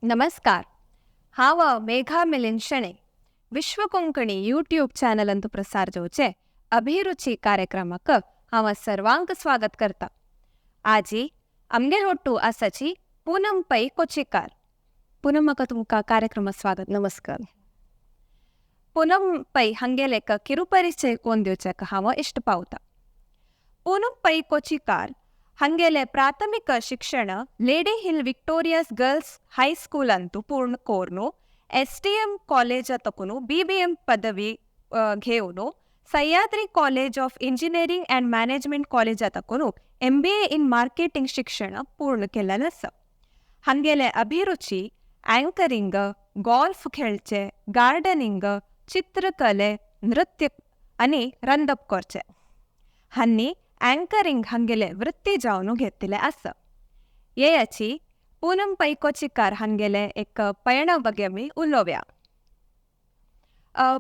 नमस्कार. हांव मेघा मिलिंद शणै. विश्व कोंकणी यूट्यूब चॅनलांत प्रसार जावचे अभिरुची कार्यक्रमाक हांव सर्वांक स्वागत करता. आजी आमगेर ಒಟ್ಟು आसाची पूनम पै कोचीकार. पूनम, म्हाका तुमकां कार्यक्रमात स्वागत. नमस्कार. पूनम पै हांगेले एक किरुपरिचय कोन दिवचेक हांव इश्ट पावता. पूनम पै कोचीकार हांगेले प्राथमिक शिक्षण लेडी हिल विक्टोरियास गर्ल्स हायस्कूलांतु पूर्ण कोर्नु, एसडीएम कॉलेजातकून बीबीएम पदवी घेवन, Sahyadri college of engineering and management कॉलेजातकून MBA in marketing शिक्षण पूर्ण केल्लें आसा. हांगेले अभिरुची अँकरिंग, गोल्फ खेळचे, गार्डनिंग, चित्रकले, नृत्य आनी रांदप करचे. हांणी अँकरिंग हांगेले वृत्ती जावन घेतिल्लें आसा. येयाची पूनम पै कोचीकार हांगेले एक पयणा ಬಗ್ಗೆ आमी उलोवया.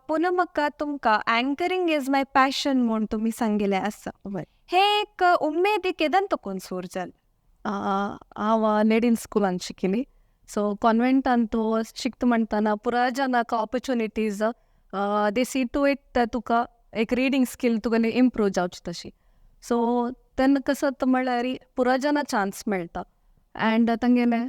पूनम अक्का, तुमकां "अँकरिंग is my passion" म्हूण तुमी सांगिल्लें आसा. वय. हे एक उमेदी केदन तुकून सूर जाल? हांव लेडी स्कुलान शिकिली. सो कॉन्वेंटान तूं शिकता म्हणटना पुरा जनाक opportunities, they see to it तुका एक रिडींग स्कील तुगेली इम्प्रूव जावची तशी. सो तेन्ना कसो जाता म्हणल्यार पुरा जना चान्स मेळटा अँड तांगेले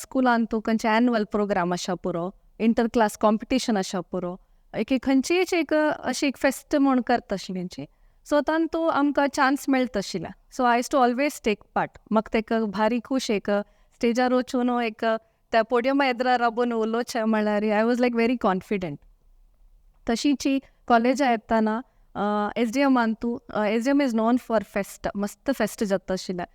स्कुलान तूं खंयचे एनुअल प्रोग्राम आसा पुरो, इंटर क्लास कॉम्पिटिशन आसा पुरो, एक एक खंयचीच एक अशी एक फेस्ट म्हूण करता आशिल्ली तेंची. सो तातूंत आमकां चान्स मेळटा आशिल्ले. So I used to always take part. म्हाका तेका भारी खूश, एक स्टेजार वचून एक त्या पोडियमा एदरा राबून उलोवचें म्हणल्यार I was like very confident. तशीच कॉलेजा येताना एसडीएमान तूं, SDM is known for fest. मस्त फेस्ट जाता आशिल्लें.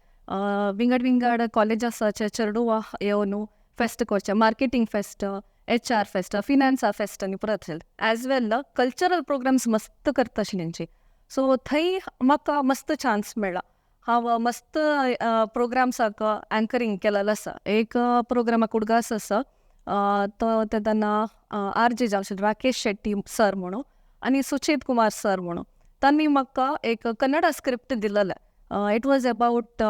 विंगड विंगड कॉलेजासाचे चेडवां येवन फेस्ट करचें, मार्केटींग फेस्ट, एचआर फेस्ट, फिनान्सा फेस्ट आनी पुरो, एज वेल कल्चरल प्रोग्राम्स मस्त करता आशिल्ली तेंची. सो थंय म्हाका मस्त चान्स मेळ्ळा. हांव मस्त प्रोग्राम्साक अँकरींग केलेलें आसा. एक प्रोग्रामाक उडगास आसा, तो तेन्ना आर जे जावन आशिल्लो राकेश शेट्टी सर म्हणून आनी सुचेत कुमार सर म्हणून. तांणी म्हाका एक कन्नडा स्क्रिप्ट दिलेलें. It was about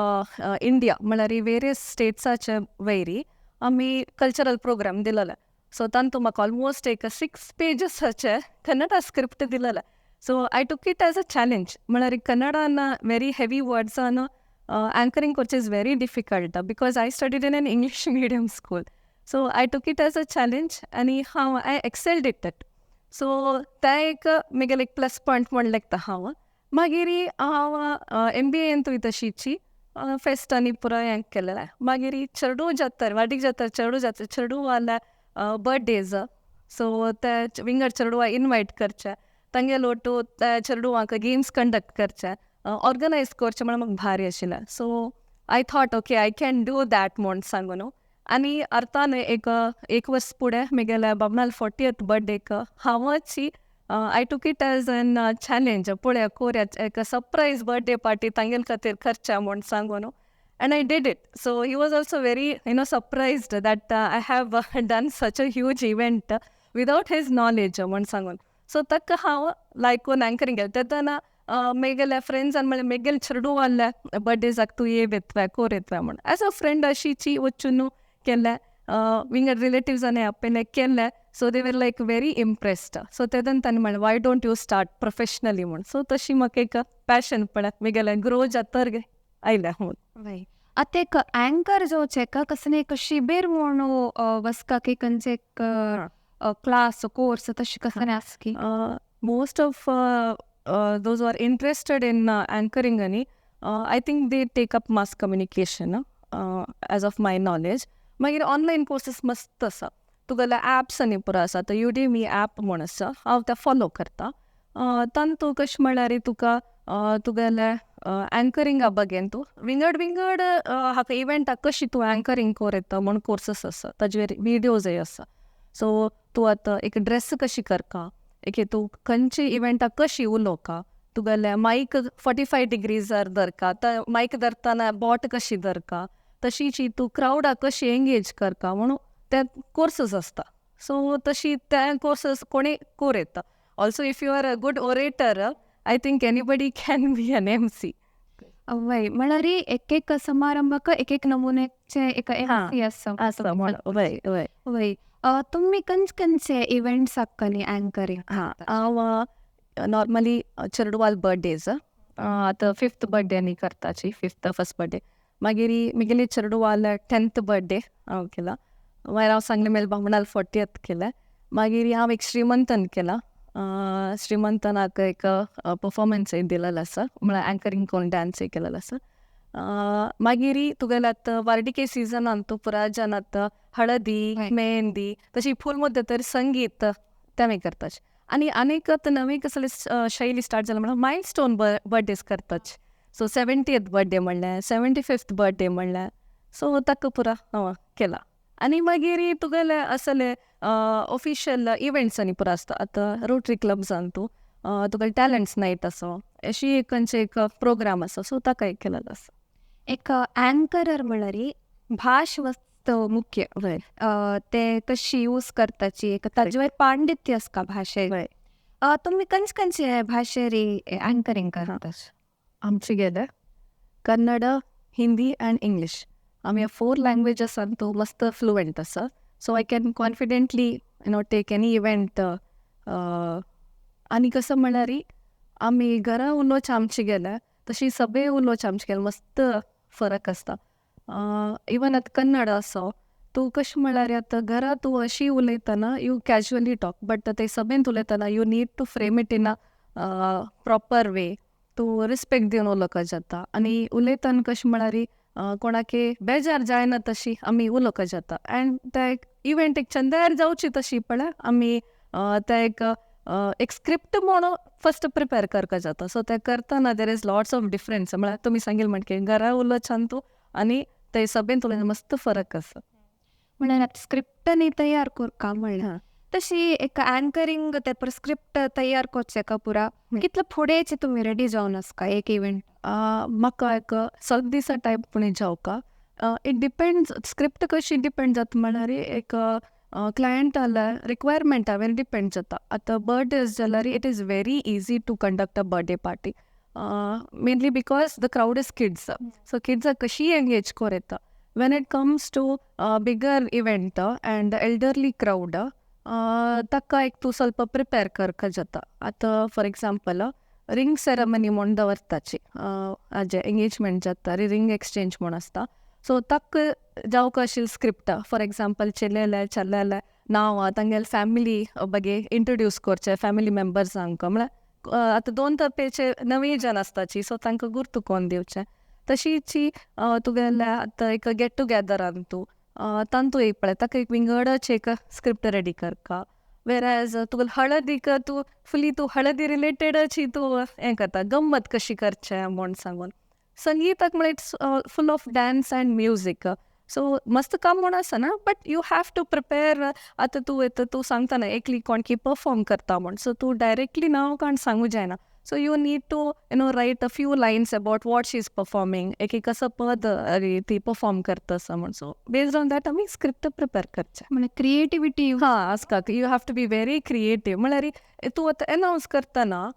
India, म्हळ्यार वेरियस स्टेट्साचे वयरी आमी कल्चरल प्रोग्राम दिलेले. सो तांतू म्हाका ऑलमोस्ट एक 6 पेजसाचे कन्नडा स्क्रिप्ट दिलेलें. So I took it as a challenge, म्हळ्यार कन्नडान वेरी हेवी वर्ड्सान अँकरींग करचें is very difficult because I studied in an English medium school. So I took it as a challenge आनी हांव I excelled it that. So तें एक म्हगेलें एक प्लस पॉयंट म्हण लेखता हांव. मागीर हांव एमबीएन तशीची फेस्ट आनी पुराय हें केलेलें. मागीर चेडूं जाता, वाडीक जाता, चेडूं जाता, चेडूं बर्थडेज, सो ते विंगड चेडवां इनवायट करचे, तांगेलो ಒಟ್ಟು त्या चेडवांक गेम्स कंडक्ट करचे, ऑर्गनायज करचें म्हळ्यार म्हाका भारी आशिल्लें. So I thought, okay, I can do that म्हूण सांगून. आनी अर्थान एक एक वर्स फुडें म्हगेल्या बाबणाल 40th बर्थडेक हांवच I took it as an challenge, पळया कोरया, एक सरप्रायज बर्थडे पार्टी तांगेले खातीर करच्या म्हूण सांगून, and I did it. So he was also very surprised that I have done such a huge event without his knowledge म्हूण सांगून. सो ताका हांव लायकून अँकरींग केलें. तेन्ना मेगेल्या फ्रेंड्सान म्हणलें, मेगेले चेडवाल्या बर्थडेजाक तूं ये येतलें कोर येतलें म्हूण. एज अ फ्रेंड अशीची वचून केलें. विंगड रिलेटिव्सांनी आपयलें, केलें. So they were like very impressed. So तेदन तांणी म्हणलें, "Why don't you start professionally?" म्हूण. सो तशी म्हाका एक पॅशन पळय म्हगेलें ग्रो जातर आयलें म्हूण. वय, आतां एक अँकर जावचें कसलें एक शिबीर म्हूण वचका की खंयचे एक क्लास, कोर्स तशें कसलें आसा की? Most of those who are interested in anchoring ani, I think they take up mass communication, as of my knowledge. मागीर ऑनलायन कोर्सेस मस्त आसा. तुगेले एप्स आनी पुरो आसा. आतां युडेमी एप म्हूण आसा, हांव तें फॉलो करता. तातूंत कशें म्हळ्यार तुका तुगेले अँकरिंगा बगेन तूं विंगड विंगड हाका इव्हेंटाक कशी तूं अँकरींग कोर येता म्हूण कोर्सीस आसा. ताजेर विडियोजय आसा. सो तूं आतां एक ड्रेस कशी करका, एक तूं खंयचे इव्हेंटाक कशी उलोवका, तुगेले मायक 45 डिग्रीजार धरका, मायक धरतना बोट कशी धरका, तशीच तूं क्रावडाक कशी एंगेज करका म्हणून ते कोर्सीस आसता. सो तशी ते कोर्सीस कोणी कोर येता. Also, if you are a good orator, I think anybody can be an MC. वय, म्हळ्यार एक एक समारंभाक एक एक नमुन्याचे एक एमसी आसा. आसा म्हण, वय वय. वय, तुमी खंयचे खंयचे इव्हेंट्स आक्कनी अँकरींग? हां, हांव नॉर्मली चेडवाल बर्थडेज, आतां फिफ्थ बर्थडे आनी करताची, फिफ्थ फर्स्ट बर्थडे. मागीर मिगेली चेडवाल 10th birthday हांव केला. मागीर हांव सांगलें, मेल बामणाल 40th केलें. मागीर हांव एक श्रीमंतन केला. श्रीमंतनाक एक परफॉर्मन्स दिलेलो आसा, म्हळ्यार अँकरींग करून डान्स केलेलो आसा. मागीर तुगेले आतां वार्डिके सिजनान तूं पुरा जन आतां हळदी, मेहंदी, तशी फूल मुद्दे तर संगीत ते आमी करतात. आनी आनीक आतां नवी कसली शैली स्टार्ट जाला म्हणल्यार मायल स्टोन बर्थडेज करतात. सो 70th birthday म्हणल्यार, 75th birthday म्हणल्यार, सो ताका पुरा हांव केला. आनी मागीर तुगेले असले ऑफिशियल इव्हेंट्स आनी पुरा आसता. आतां रोटरी क्लब्सान तूं तुगेले टॅलंट्स नायट आसा, अशी एक खंयचे एक प्रोग्राम आसा, सो ताका एक केलेलो आसा. एक अँकरर म्हळ्यार भाश मस्त मुख्य. ते कशी यूज करताची, एक ताजे पांडित्य आसता भाशे. तुमी खंयचे खंयचे भाशेरी अँकरींग करतात? आमचे गेले कन्नड, हिंदी अँड इंग्लीश. आमी फोर लँग्वेजसान तूं मस्त फ्लुएंट आसा. So I can confidently take any event. आनी कसो म्हणल्यार आमी घरा उलोवचें आमचे गेले तशी सगळे उलोवचें आमचे गेले मस्त फरक आसता. इवन आतां कन्नड आसा, तूं कशें म्हणल्यार आतां घरा तूं अशी उलयतना you casually talk, but ते सभेंत उलयतना you need to frame it in a proper way. तूं रिस्पेक्ट दिवन उलोवंक जाता आनी उलयतना कशें म्हळ्यार कोणाके बेजार जायना तशी आमी उलोवंक जाता. एंड ते एक इव्हेंट एक चंदार जावची तशी पळय आमी ते एक एक स्क्रिप्ट म्हणून फर्स्ट प्रिपेर करपाक जाता. सो ते करतना there is lots of difference. म्हळ्यार तुमी सांगिल्लें म्हणके घरा उलोवच्यान तूं आनी ते सभेंत उलयतना मस्त फरक आसा. म्हळ्यार आतां स्क्रिप्ट न्ही तयार करका म्हणल्यार तशी एक अँकरींग ते स्क्रिप्ट तयार करचें का पुरा कितले फुडेंचे तुमी रेडी जावन आसका एक इव्हेंट? म्हाका एक सग दिसा टायप पुणी जावका. It depends, script कशी डिपेंड जाता म्हणल्यार एक क्लायंटाल्या रिक्वायरमेंटावेर डिपेंड जाता. आतां बर्थडेज जाल्यार it is very easy to conduct a birthday party, mainly because the crowd is kids. So किड्साक कशीय एंगेज कोर येता. When it comes to bigger event and elderly crowd, ताका एक तूं ಸ್ವಲ್ಪ प्रिपेर करका जाता. आतां फॉर एग्जाम्पल रिंग सेरेमनी म्हूण दवरताची, हाजें एंगेजमेंट जाता, रिंग एक्सचेंज म्हूण आसता. सो ताका जावंक आशिल्ली स्क्रिप्ट, फॉर एग्जाम्पल चेलेले चल्याले नांव, तांगेले फॅमिली बगे इंट्रोड्यूस करचें फॅमिली मेंबर्सांक. म्हळ्यार आतां दोन तपेचे नवी जन आसताची, सो तांकां गुर्तू कोन्न दिवचें. तशीची तुगेले आतां एक गेट टुगेदरान तूं तांतू एक पळय ताका एक विंगडच एक स्क्रिप्ट रेडी करका. वेर एज तुगेले हळदीक तूं फुली तूं हळदी रिलेटेडच तूं हें करता, गम्मत कशी करचें म्हूण सांगून. संगीताक म्हळ्यार it's full of dance and music. So मस्त काम म्हूण आसना, but you have to prepare. आतां तूं येता तूं सांगता न्हय एकली कोणकी परफॉर्म करता म्हूण, सो तूं डायरेक्टली नांव काण सांगू जायना. So you need to write a few lines about what she is performing, एक एक कसो पद ती परफॉर्म करता आसा म्हूण. सो बेस्ड ऑन that आमी स्क्रिप्ट प्रिपेर करचें. म्हळ्यार क्रिएटिविटी. हां, आसता, you have to be very creative. म्हळ्यार तूं आतां एनावन्स करतना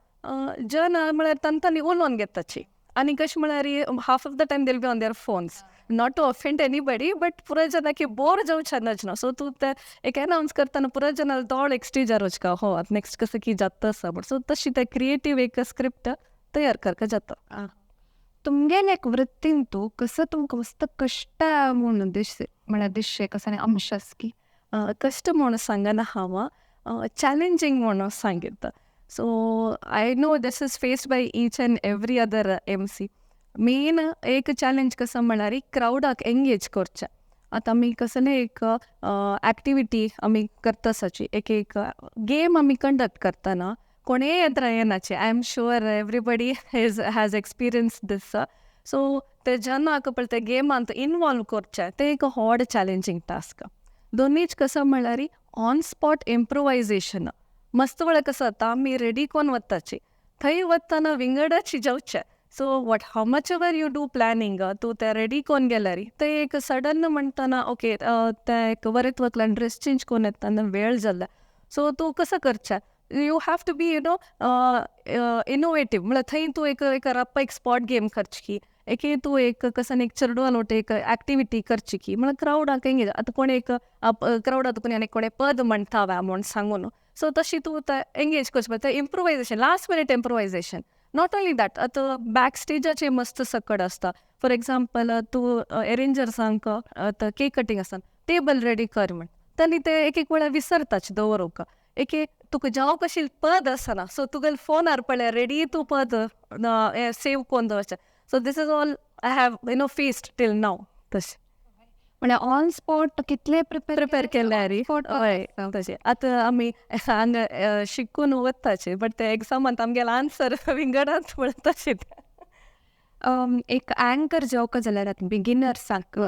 जन म्हळ्यार तांकां उलोवन घेताची. आनी कशें म्हळ्यार half of the time they'll be on their phones, not to offend anybody, but पुराय जाणां बोर जावचें ना. सो तूं ते एक एनावन्स करतना पुराय जाणां दोळ एक स्टेजार वचका, हो आतां नेक्स्ट कसं की जाता आसा म्हण. सो तशी ते क्रिएटीव एक स्क्रिप्ट तयार करपाक जाता. तुमगेले एक वृत्तीन तूं कसो तुमकां मस्त कश्ट म्हूण दिस, म्हळ्यार दिसचें कसो अंश आसा की? कश्ट म्हूण सांगना हांव, चॅलेंजींग म्हूण सांगिता. So I know this is faced by each and every other MC. Main एक चॅलेंज कसो म्हळ्यार क्रावडाक एंगेज करचें. आतां आमी कसलें एक एक्टिविटी आमी करता आसाची, एक एक गेम आमी कंडक्ट करतना कोणेय येत्रा येनाचे. I am sure everybody has experience this. So ते जनाक पळय ते गेमान इनवॉल्व करचें तें एक व्हड चॅलेंजींग टास्क. दोनीच कसो म्हळ्यार ऑन स्पॉट इम्प्रोवायजेशन. मस्त वेळ कसो जाता आमी रेडी कोन्न वताची, थंय वतना विंगडाची जावचें. So what how much ever you do planning, तूं तें रेडी कोन्न गेल्यार तें एक सडन म्हणटना ओके तें एक वरेत वतल्यान ड्रेस चेंज कोन्न येतना वेळ जाल्ला, सो तूं कसो करचें, you have to be innovative. म्हळ्यार थंय तूं एक एक रप्पा एक स्पॉट गेम करची, एके तूं एक कसन एक चेडवान वटे एक एक्टिविटी करची की म्हळ्यार क्रावडाक एंगेज. आतां कोण एक क्रावडा तुका आनी कोणे पद म्हणटा वा म्हूण सांगून, सो तशी तूं एंगेज करची पडटा. Improvisation, last minute improvisation. Not only that, आतां बॅक स्टेजाचे मस्त सकड आसता. फॉर एग्जाम्पल, तूं एरेंजर्सांक आतां केक कटींग आसता, टेबल रेडी कर म्हण, तांणी ते एक एक वेळार विसरताच दवरूंक. एक एक तुका जावं कशी पद आसना, सो तुगेले फोनार पळय रेडी तूं पद सेव करून दवरचें. So this is all I have faced till now तशें. म्हळ्यार ऑन स्पॉट कितले प्रिपेर प्रिपेर केल्यार, हय, तशें. आतां आमी हांगा शिकून वताचे, बट ते एग्जामांत आमगेले आन्सर विंगडात म्हणटा तशें. एक अँकर जावंक जाल्यार आतां बिगिनर्सांक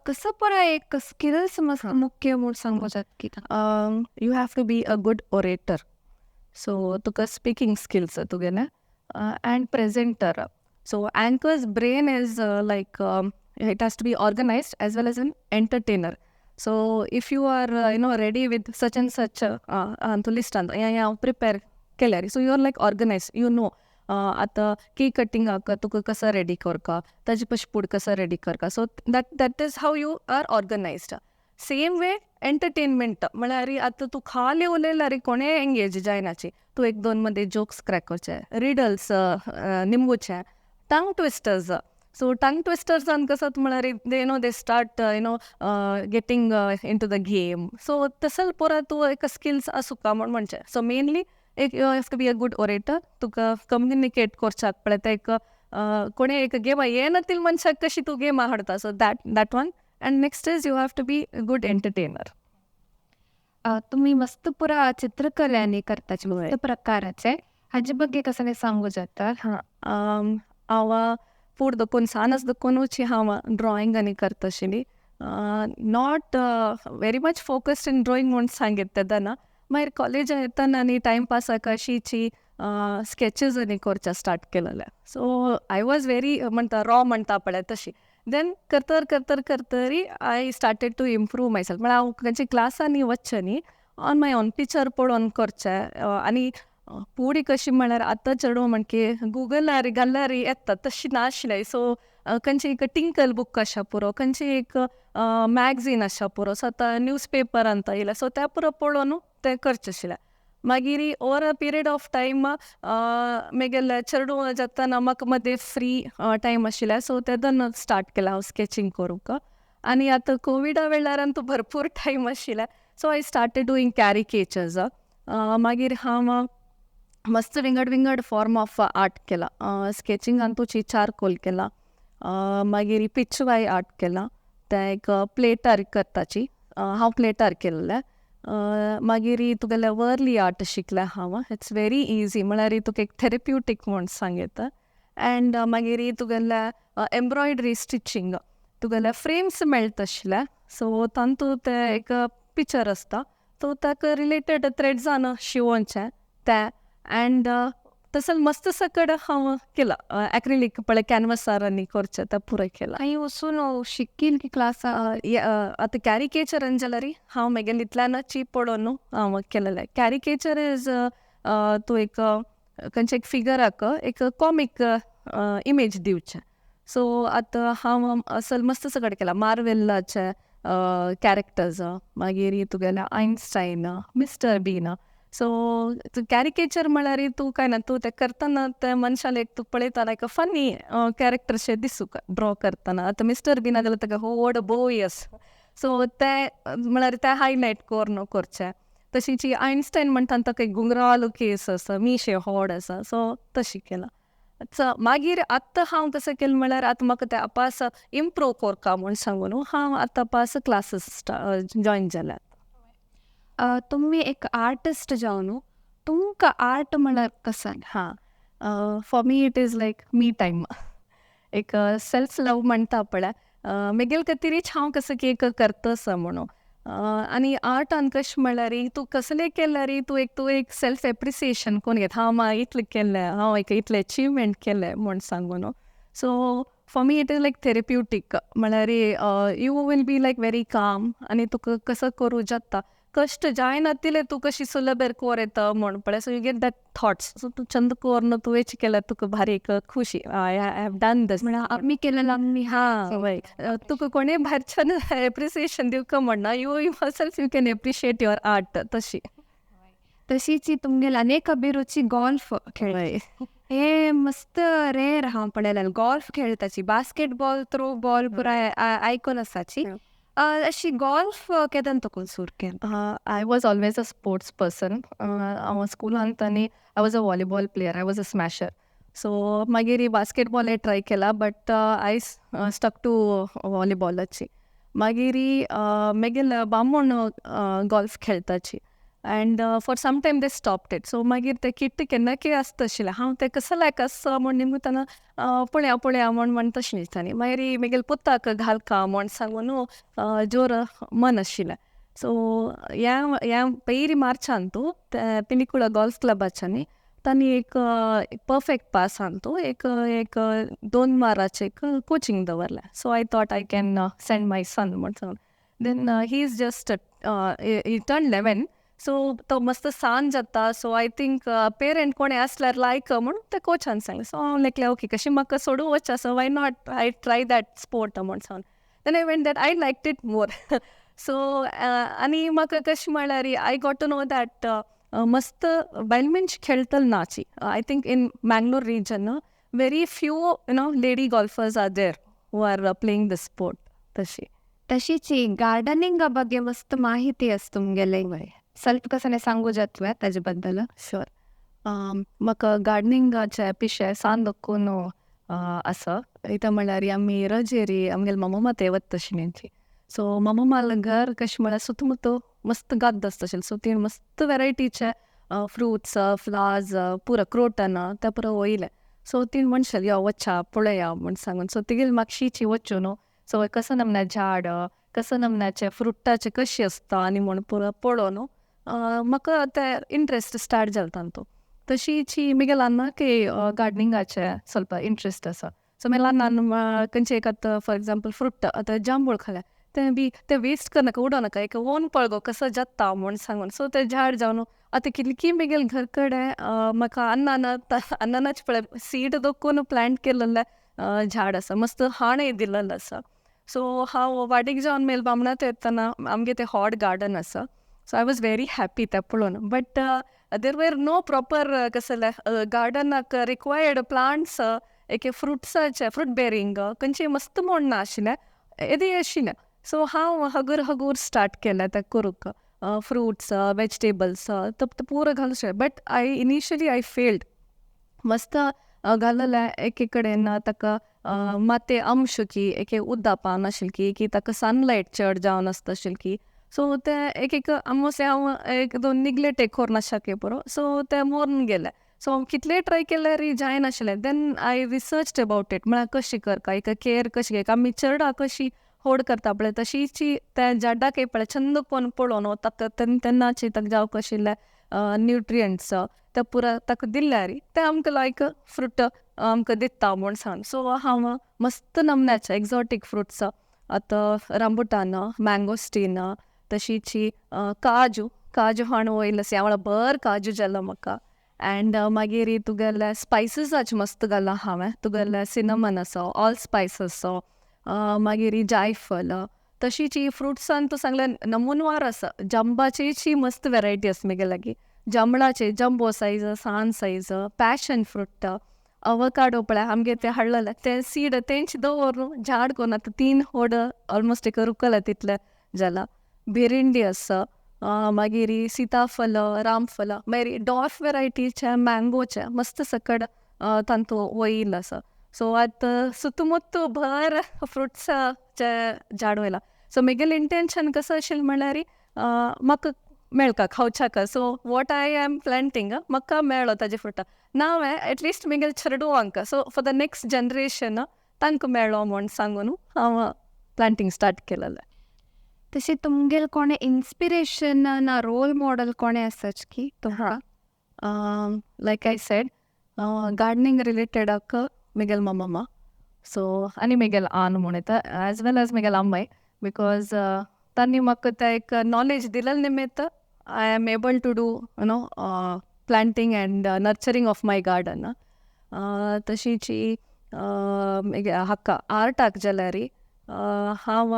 कसो पळय एक स्किल्स मुख्य म्हूण सांगू जाता कितें? You have to be a good orator, so तुका स्पिकींग स्किल्स तुगेले and presenter. So anchor's brain is like it has to be organized as well as an entertainer. So if you are ready with such and such तूं लिस्टान हें हांव prepare केल्यार, so you are like organized. आतां cake कटिंगाक तुका कसो ready करका, ताजे पशी फूड कसो रेडी करका, so that is how you are organized. Same way entertainment म्हळ्यार आतां तूं खाली उलयल्यार कोणें एंगेज जायनाची. तूं एक दोन मदीं जोक्स क्रॅक करचे, रिडल्स निमगुचे, टंग ट्विस्टर्स. सो टंग ट्विस्टर्सान कसो म्हळ्यार they start getting into the game. So तसल पुरा तूं एक स्किल्स आसूका म्हूण म्हणचें. सो मेनली एक you have to be a good orator. तुका कम्युनिकेट करच्याक पळय, ते एक कोणें एक गेमा येनातील मनशाक कशी तूं गेमा हाडता, so that one. And next is you have to be a good entertainer. तुमी मस्त पुरा चित्रकलेनी करताचे, मस्त प्रकाराचे, हाजे ಬಗ್ಗೆ कसले सांगू जाता? हां, हांव फूड दकून सान दकूनच हांव ड्रॉइंग आनी करता आशिल्ली. Not very much focused in drawing म्हूण सांगीत तेन्ना. मागीर कॉलेजा येतना आनी टायम पासाक अशीची स्केचीस आनी करच्या स्टार्ट केलेले. सो I was very म्हणटा रॉ म्हणटा पळय तशी. देन करतर करतर करतरी I started to improve myself. म्हळ्यार हांव खंयच्या क्लासांनी वचचें न्ही, ऑन my own picture पळोवन करचें. आनी पुडी कशी म्हळ्यार आतां चेडवां म्हणके गुगलार घाल्यार येता, तशी नाशिल्लें. सो खंयची एक टिंकल बूक आसा पुरो, खंयची एक मॅगझीन आसा पुरो, सो आतां न्यूज पेपरान येयला, सो तें पुरो पळोवन तें करचें आशिल्लें. मागीर over a period of time मागीर चेडूं जातना म्हाका मदीं फ्री टायम आशिल्लें, सो तेदोन स्टार्ट केलां हांव स्केचींग करूंक. आनी आतां कोविडा वेळार तूं भरपूर टायम आशिल्लें, so I started doing caricatures. मागीर हांव मस्त विंगड विंगड फॉर्म ऑफ आर्ट केला. स्केचिंगान तुची चारकोल केला, मागीर पिचवाय आर्ट केला, तें एक प्लेटार करताची, हांव प्लेटार केल्लें. मागीर तुगेलें वर्ली आर्ट शिकलें हांव. It's very easy, म्हळ्यार तुका एक थेरप्युटीक म्हूण सांगता. एंड मागीर तुगेलें एम्ब्रॉयडरी स्टिचींग, तुगेले फ्रेम्स मेळटा आशिल्ले, सो तातूंत तें एक पिक्चर आसता, सो ताका रिलेटेड थ्रेड्सान शिंवोवचें तें. एंड तसो मस्त सकड हांव केलां एक्रिलीक पळय कॅनवसार आनी करचें तें पुराय केलां. खंय वचून शिकील की क्लासा? आतां कॅरिकेचरान जाल्यार हांव म्हगेलें इतल्यानूच पळोवन हांव केलेलें. कॅरिकेचर is तूं एक खंयच्या एक फिगराक एक कॉमीक इमेज दिवचें. सो आतां हांव असल मस्त सगळें केलां, मार्वेलाचे कॅरेक्टर्स, मागीर तुगेलें आयन्स्टायन, मिस्टर बीन. सो कॅरिकेचर म्हळ्यार तूं कांय ना, तूं तें करतना तें मनशान एक तूं पळयतना एक फनी कॅरेक्टर शें दिसूंक ड्रॉ करतना. आतां मिस्टर बीन जाल्यार ताका व्हड बोय आसा, सो तें म्हळ्यार तें हायलायट करून करचें. तशीच आयन्स्टायन म्हणटा ताका एक गुंगरालो केस आसा, मिशे व्हड आसा, सो तशें केलां. सो मागीर आतां हांव कशें केलें म्हळ्यार आतां म्हाका तें आपास इम्प्रूव करका म्हूण सांगून हांव आतां पास क्लासीस जॉयन जाल्यात. तुमी एक आर्टिस्ट जावन तुमकां आर्ट म्हळ्यार कशें? हां, for me it is like me time, एक सेल्फ लव म्हणटा पळय, म्हगेले खातीरच हांव कसो की एक करता आसा म्हणून. आनी आर्टान कशें म्हळ्यार तूं कसलें केल्यार तूं एक सेल्फ एप्रिसिएशन करून घेता, हांव इतलें केलें, हांव एक इतलें एचिवमेंट केलें म्हूण सांगून. So for me it is like therapeutic, म्हळ्यार you will be like very calm आनी तुका कसो करूं जाता. कश्ट जायना तिले तूं कशी सुलभेर कोर येता म्हण पळय. So you get that thoughts. So तूं चंद कोर्न तुवें केल्यार तुका भारी एक खुशी, I have done this. म्हळ्यार आमी केलें आमी. हां वय, तुका कोणें भायरच्यान एप्रिसिएशन दिवका म्हणना, you yourself you can appreciate your art तशी. तशीच तुमगेली अनेक अभिरुची गोल्फ खेळ. हे मस्त रेर हांव पळयलें गोल्फ खेळटाची, बास्केटबॉल, थ्रो बॉल पुराय आयकून आसाची. अशी गोल्फ केदन तुका सुरू केलें? I was always a sports person. हांव स्कुलांत आनी I was a volleyball player, I was a smasher. So मागीर बास्केटबॉलय ट्राय केला, बट I stuck to व्हॉलीबॉलाची. मागीर मागीर बामूण golf खेळटाची and for some time they stopped it. So मागीर ते किट्ट केन्ना की आसता आशिल्लें, हांव तें कसो लायक आसा म्हूण निमताना पळया पळया म्हूण म्हणटा आशिल्लें. आनी मागीर मागीर पुताक घालका म्हूण सांगून जोर मन आशिल्लें. सो ह्या ह्या पयली मार्चान तूं ते पिलिकुळा गोल्फ क्लबाच्यानी तांणी एक परफेक्ट पासान तूं एक एक 2 वाराचें एक कोचिंग दवरलें. So I thought I can send my son म्हूण सांगून. Then he is just he turn 11, so तो मस्त सान जाता. सो I think parent कोणें आसल्यार लायक म्हूण ते कोचान सांगलें. सो हांव लेखलें ओके, कशें म्हाका सोडूं वच, so why not I try that sport म्हूण सांगून. Then I went that I liked it more. So आनी म्हाका कशें म्हळ्यार I got to know that मस्त बायल मनश खेळटले नाची. I think in Mangalore region very few lady golfers are there who are playing the sport तशी. तशीच गार्डनिंगा ಬಗ್ಗೆ मस्त माहिती आसा तुमगेले, ಸ್ವಲ್ಪ कसने सांगू जातवे ताजे बद्दल? शुअर. म्हाका गार्डनिंगाचें पिशें सान दक्कून आसा. कितें म्हळ्यार आमी रजेरी आमगेले मम्मा ते वता आशिल्ली. सो मम्मालें घर कशें म्हळ्यार सुतमुतो मस्त गाद्द आसता आशिल्लें. सो ती मस्त वेरायटीचे फ्रुट्स, फ्लावर्स, पुरो क्रोटन ते पुरो वयले. सो ती म्हणशाली, यो वचा पळया म्हूण सांगून. सो तिगेले मागशीची वचून न्हू, सो कसो नमन्या झाड, कसो नमन्याचे फ्रुटाचे कशी आसता आनी म्हूण पुरो पळोवन म्हाका ते इंट्रस्ट स्टार्ट जालो तांतू. तशीची म्हगेल्या अन्नाकय गार्डनिंगाचे ಸ್ವಲ್ಪ इंट्रस्ट आसा. सो म्हगेल्या अन्नान खंयचें एक आतां फॉर एग्जाम्पल फ्रूट, आतां जांबूळ खाल्यार तें बी तें वेस्ट करनाका, उडोवं नाका, एक ओन पळगो कसो जाता म्हूण सांगून. सो तें झाड जावन आतां कितलीं म्हगेले घर कडेन म्हाका अन्नान अन्नानाच पळय सीड दखून प्लांट केलेलें झाड आसा, मस्त हाणय दिलेलें आसा. सो हांव वाडीक जावन मेल बामणांत येतना आमगे तें हॉट गार्डन आसा. So I was very happy तें पळोवन, but there were no proper कसलें गार्डनाक रिक्वायर्ड प्लांट्स, एक फ्रुट्साचे फ्रूट बेरींग खंयचें मस्त म्हूण नाशिल्लें, येदें आशिल्लें. सो हांव हगूर हगूर स्टार्ट केलें तें करूंक, फ्रुट्स, वेजिटेबल्स तो पुरो घालूं. But I initially I failed. मस्त घाललें एके कडेन, ताका मातये अंश की एक उदक पावनाशिल्लें की, की ताका सनलायट चड जावन आसता आशिल्लें की. सो तें एक एक आमोस हांव एक दोन निग्लेक्ट एक कोरना शके पुरो, सो तें मोरून गेलें. सो हांव कितलें ट्राय केल्यार जायनाशिल्लें. Then I researched about it, म्हळ्यार कशें करता, एक केअर कशी घेता, आमी चेरडा कशी होड करता पळय तशीची त्या झाडाक पळय चंद कोन्न पळोवन ताका तेन्नाची ताका जावंक आशिल्ले न्युट्रियंट्स ते पुरो ताका दिल्यार तें आमकां लायक फ्रूट आमकां दिता म्हूण सांग. सो हांव मस्त नमन्याचे एक्झॉटीक फ्रुट्स, आतां रांबुटान, मँगोस्टीन, तशीची काजू, काजू हाण वयले यावळ भर काजू जालो म्हाका. अँड मागीर तुगेले स्पायसीसाचे मस्त घाला हांवें, तुगेले सिनमन आसा, ऑल स्पायसीस, मागीर जायफल. तशीच ही फ्रुट्सान तूं सांगलें नमुनवार आसा. जांबाचीची मस्त वेरायटी आसा म्हगे लागीं, जांबळाचे जंबो सायज, सान सायज, पॅशन फ्रूट, अवकाडो पळय आमगे ते हाडलेले ते सीड तेंच दवर झाड कोन्न आतां 3 होड ऑलमोस्ट एक रुकला तितलें जाला. भिरिंडी आसा, मागीर सिताफल, रामफल, मागीर डॉर्फ वेरायटीचे मँगोचे मस्त सकड तांतू वयील आसा. सो आतां सुतमुत्तू भर फ्रुट्साचे झाड वयला. सो म्हगेलें इंटेन्शन कसो आशिल्लें म्हणल्यार म्हाका मेळका खावच्याक. So what I am planting म्हाका मेळ्ळो ताजे फ्रुटां ना हांवें एटलिस्ट म्हगेले चेडवांक, so for the next generation तांकां मेळ्ळो म्हूण सांगून हांव प्लांटींग स्टार्ट केलेलें. तशें तुमगेल कोणें इन्स्पिरेशन ना रोल मॉडल कोणें आसाच की तुमकां? लायक I said, gardening रिलेटेडाक म्हगेल मम्मा, सो आनी म्हगेल आन म्हूण येता, एज वेल एज म्हगेल अम्माय, because तांणी म्हाका तें एक नॉलेज दिलें निमित्त I am able to do planting and nurturing of my garden. तशीच हाका आर्टाक जाल्यार हांव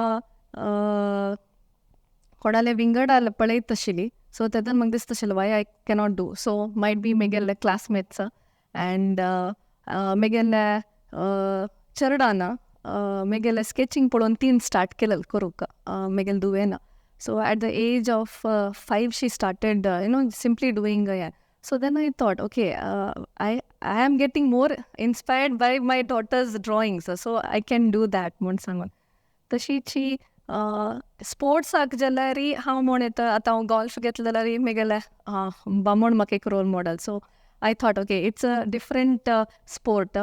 कोणाले विंगड पळयत आशिल्ली. सो तेन्ना म्हाका दिसता आशिल्लें, Y I cannot do. So might be म्हगेले क्लासमेट्स अँड म्हगेले चेरडान म्हगेलें स्केचिंग पळोवन तीन स्टार्ट केलें करूंक, म्हगेले धुवेन. So at the age of 5 she started simply doing हें. So then I thought, okay, I am getting more inspired by my daughter's drawings, so I can do that म्हूण सांगून. तशीच स्पोर्ट्साक जाल्यार हांव म्हूण येता, आतां हांव गोल्फ घेतलें जाल्यार म्हगेलें बामण म्हाका एक role model. So I thought, okay, it's a different sport,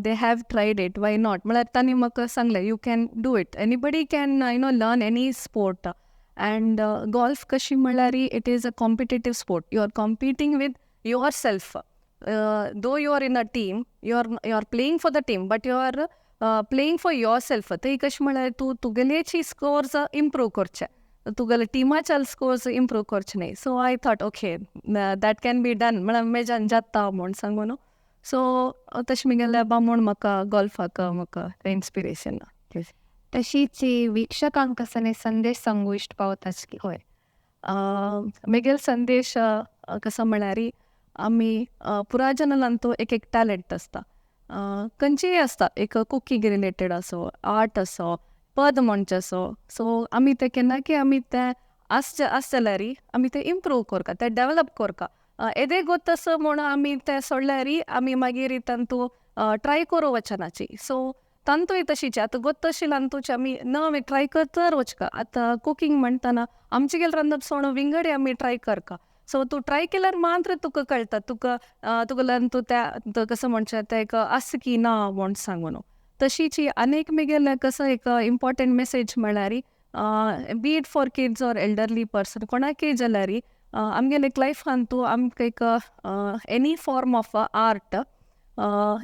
they have tried it, why not? म्हळ्यार तांणी म्हाका सांगलें, you can do it, anybody can learn any sport. And golf कशी म्हणल्यार it is a competitive sport, you are competing with yourself. Though you are in a team, you are playing for the team, but you are playing for yourself. थंय कशें म्हळ्यार तूं तुगेलेची scores improve करचे, तुगेले टिमाचे scores improve करचे न्हय. So I thought, okay, that can be done, म्हळ्यार म्हज्यान जाता म्हूण सांगून. सो तशें म्हगेले बामण म्हाका गोल्फाक म्हाका इन्स्पिरेशन. तशीच वीक्षकांक कसले संदेश सांगू इश्ट पावताच की? हय, म्हगेलो संदेश कसो म्हळ्यार आमी पुराय जनांत एक एक टॅलंट आसता, खंयचीय आसता, एक कुकींग रिलेटेड आसूं, आर्ट आसूं, पद म्हणचें आसूं. सो आमी तें केन्ना की आमी तें आसचें आस जाल्यार आमी तें इम्प्रूव करता, तें डेवलप करता. येदे गोत आसा म्हूण आमी तें सोडल्यार आमी मागीर तांतू ट्राय करूं वचनाची. सो तांतूय तशीच आतां गोत्त आशिल्ल्यान तुचे आमी नवें ट्राय करतर वचका. आतां कुकींग म्हणटना आमचे गेले रांदप सोण विंगडी आमी ट्राय करता. सो तूं ट्राय केल्यार मात्र तुका कळटा, तुका तुगेल्यान तूं त्या कसो म्हणचें तें एक आसा की ना म्हूण सांगून. तशीच आनी एक म्हगेलें कसो एक इम्पॉर्टंट मेसेज म्हळ्यार, be it for kids or elderly person, कोणाकय जाल्यार आमगेले एक लायफान तूं आमकां एक एनी फॉर्म ऑफ आर्ट,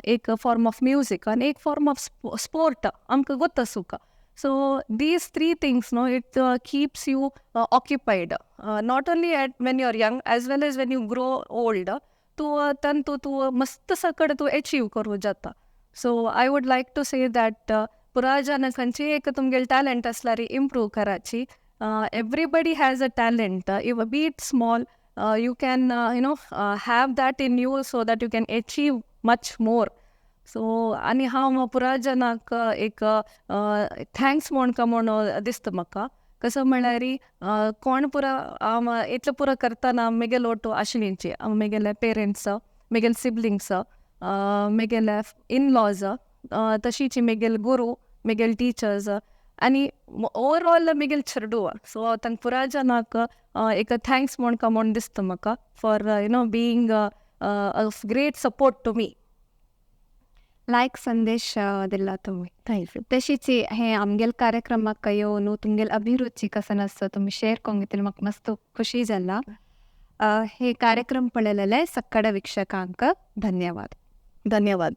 एक फॉर्म ऑफ म्युजीक आनी एक फॉर्म ऑफ स्पोर्ट आमकां गोत आसूंक. So these three things, no, it keeps you occupied, not only at when you are young, as well as when you grow old. तूं तांतू तूं मस्त सकड तूं एचीव करूं जाता. So I would like to say that पुराय जाण खंयचीय एक तुमगेले टॅलंट आसल्यार इम्प्रूव कराची. Everybody has a talent, be it small, you can have that in you so that you can achieve much more. So आनी हांव पुराय जनाक एक thanks म्हणका म्हूण दिसता म्हाका. कसो म्हळ्यार कोण पुरा हांव इतलें पुरो करतना म्हगेलो ओटो आशिल्लीची म्हगेले पेरंट्स, म्हगेले सिबलिंग्स, म्हगेले इन लॉज, तशीच म्हगेले गुरू, म्हगेले टिचर्स आनी ओवरऑल म्हगेले चेडूं. सो तांकां पुराय जनाक एक thanks म्हणका म्हूण दिसता म्हाका for being a great support to me. लायक संदेश दिला तुमी. Thank you. तशीच हे आमगेल कार्यक्रमाक येवन तुमगेल अभिरुची कसो आसता तुमी शेअर करूंक घेतली, म्हाका मस्त खुशी जाला. हे कार्यक्रम पळयलेले सक्कड वीक्षकांक धन्यवाद. धन्यवाद.